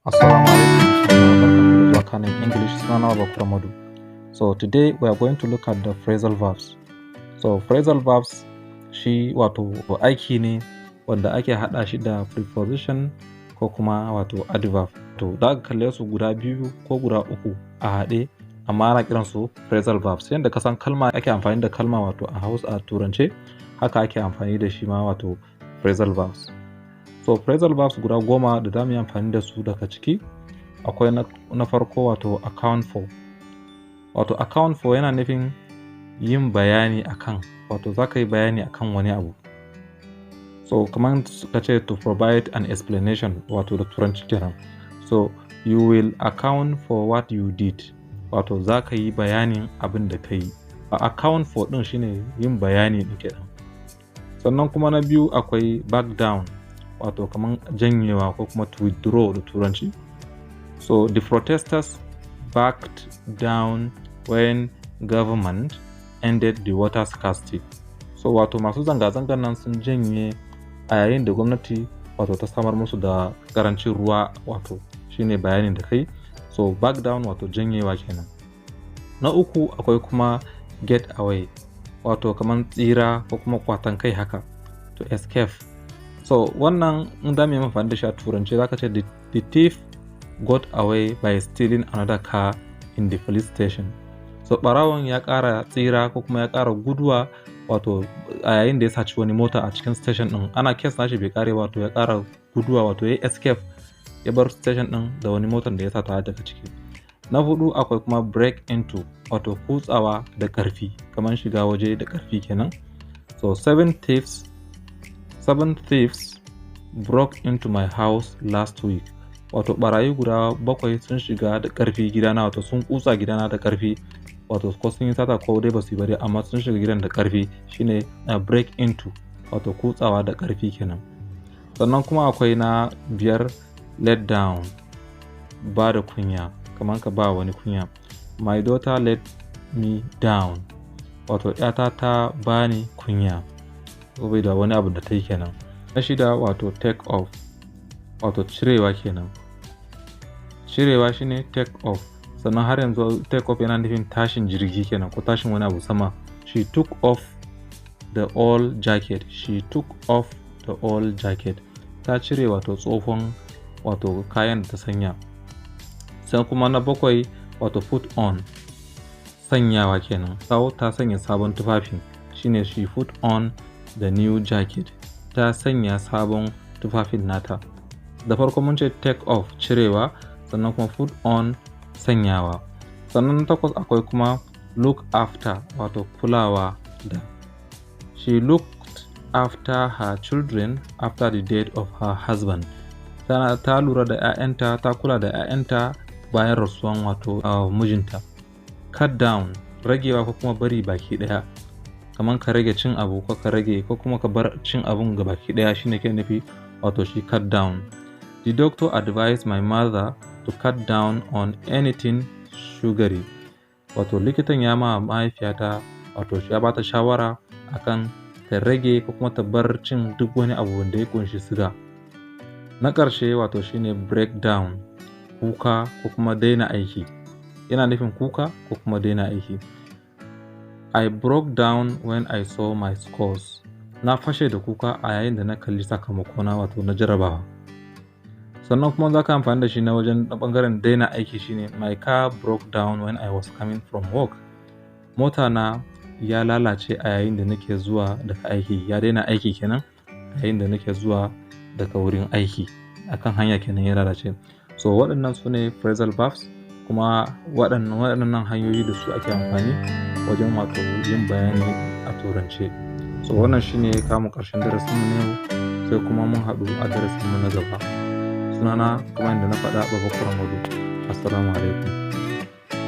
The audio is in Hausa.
Assalamu alaikum, barkanku da zuwa Kanin English. Sunana Babakura Madu. So today we are going to look at the phrasal verbs. So phrasal verbs shi wato aiki ne wanda ake haɗa shi da preposition ko kuma wato adverb. To za ka kalle su guda biyu ko guda uku a haɗe, amma ana kiransu phrasal verbs. Yanda ka san kalma ake amfani da kalma wato a Hausa, a Turance, haka ake amfani da shi ma wato phrasal verbs. So phrasal verbs guda 10 da za mu yi amfani da su daga ciki akwai na farko, wato account for. Wato account for yana nufin yin bayani akan, wato za ka yi bayani akan wani abu. So kamar ka ce to provide an explanation, wato da Turanci kenan. So you will account for what you did. Wato za ka yi bayanin abin da ka yi. Account for ɗin shine yin bayani ɗin kenan. Sannan kuma na biyu akwai back down, wato kamar janyewa ko kuma to withdraw da Turanci. So the protesters backed down when government ended the water scarcity. So wato masu zanga-zangar nan sun janye a yayin da gwamnati wato ta samar musu da ƙarancin ruwa, wato shine bayanin da kai. So back down wato janyewa kenan. Na uku akwai kuma get away, wato kamar tsira ko kuma kwatan kai haka, to escape. So wannan in za mu yi amfani da shi a Turance, za ka ce the thief got away by stealing another car in the police station. So ɓarawon ya ƙara tsira ko kuma ya ƙara guduwa, wato a yayin da ya saci wani mota a cikin station ɗin. Ana case nashi bai ƙare, wato ya ƙara guduwa, wato ya escape, ya bar station ɗin da wani motar da ya sata daga ciki. Na huɗu akwai kuma break into, wato kutsawa da ƙarfi, kamar shiga waje da ƙarfi kenan. So seven thieves broke into my house last week. Wato ɓarayi guda bakwai sun shiga da ƙarfi gidana, wato sun kutsa gidana da ƙarfi, wato ko sun yi sata ko dai ba su yi ba dai, amma sun shiga gidan da ƙarfi, shine break into, wato kutsawa da ƙarfi kenan. Sannan kuma akwai na biyar, let down, ba da kunya, kamar ka ba wani kunya. My daughter let me down, wato ‘yata ta bani kunya saboda wani abu da ta yi kenan. Na shida wato take off, wato cirewa kenan. Cirewa shine take off. Sannan har yanzu take off yana nufin tashin jirgi kenan ko tashin wani abu sama. She took off the old jacket. She took off the old jacket. Ta cire wato tsohon wato kayan da ta sanya. Sai kuma na bakwai, wato put on, sanyawa kenan. Ta sanya sabon tufafi, shine she put on the new jacket. Ta sanya sabon tufafin nata. Da farko mun ce take off, cirewa, sannan kuma put on, sanyawa. Sannan na takwas akwai kuma look after, wato kulawa da. She looked after her children after the death of her husband. Ta lura da 'ya'yanta, ta kula da 'ya'yanta bayan rasuwan wato mijinta. Cut down, ragewa ko kuma bari baki ɗaya. Kamar ka rage cin abu ko ka rage ko kuma ka bar cin abun ga baki ɗaya, shine ke nufi wato shi cut down. The doctor advised my mother to cut down on anything sugary. Wato likitan ya ma mahaifiyata, wato ya bata shawara akan ta rage ko kuma ta bar cin duk wani abu wanda ya ƙunshi siga. Na ƙarshe wato shine break down, kuka ko kuma daina aiki. Yana nufin kuka ko kuma daina aiki. I broke down when I saw my scores. Na fashe da kuka a yayin da na kalli sakamakona, wato na jarabawa. Sannan kuma za ka amfani da shi na wajen na ɓangaren daina aiki, shine my car broke down when I was coming from work. Mota na ya lalace a yayin da nake zuwa daga aiki. Ya daina aiki kenan a yayin da nake zuwa daga wurin aiki. A kan hanya kenan ya lalace. So waɗannan su ne phrasal verbs, kuma waɗannan hanyoyi da su ake amfani wajen wato yin bayani a Turance. So wannan shine ya kawo mu ƙarshen darasinmu na yau, sai kuma mun haɗu a darasinmu na gaba. Sunana, kamar yadda na faɗa, Babakura Madu. Assalamu alaikum.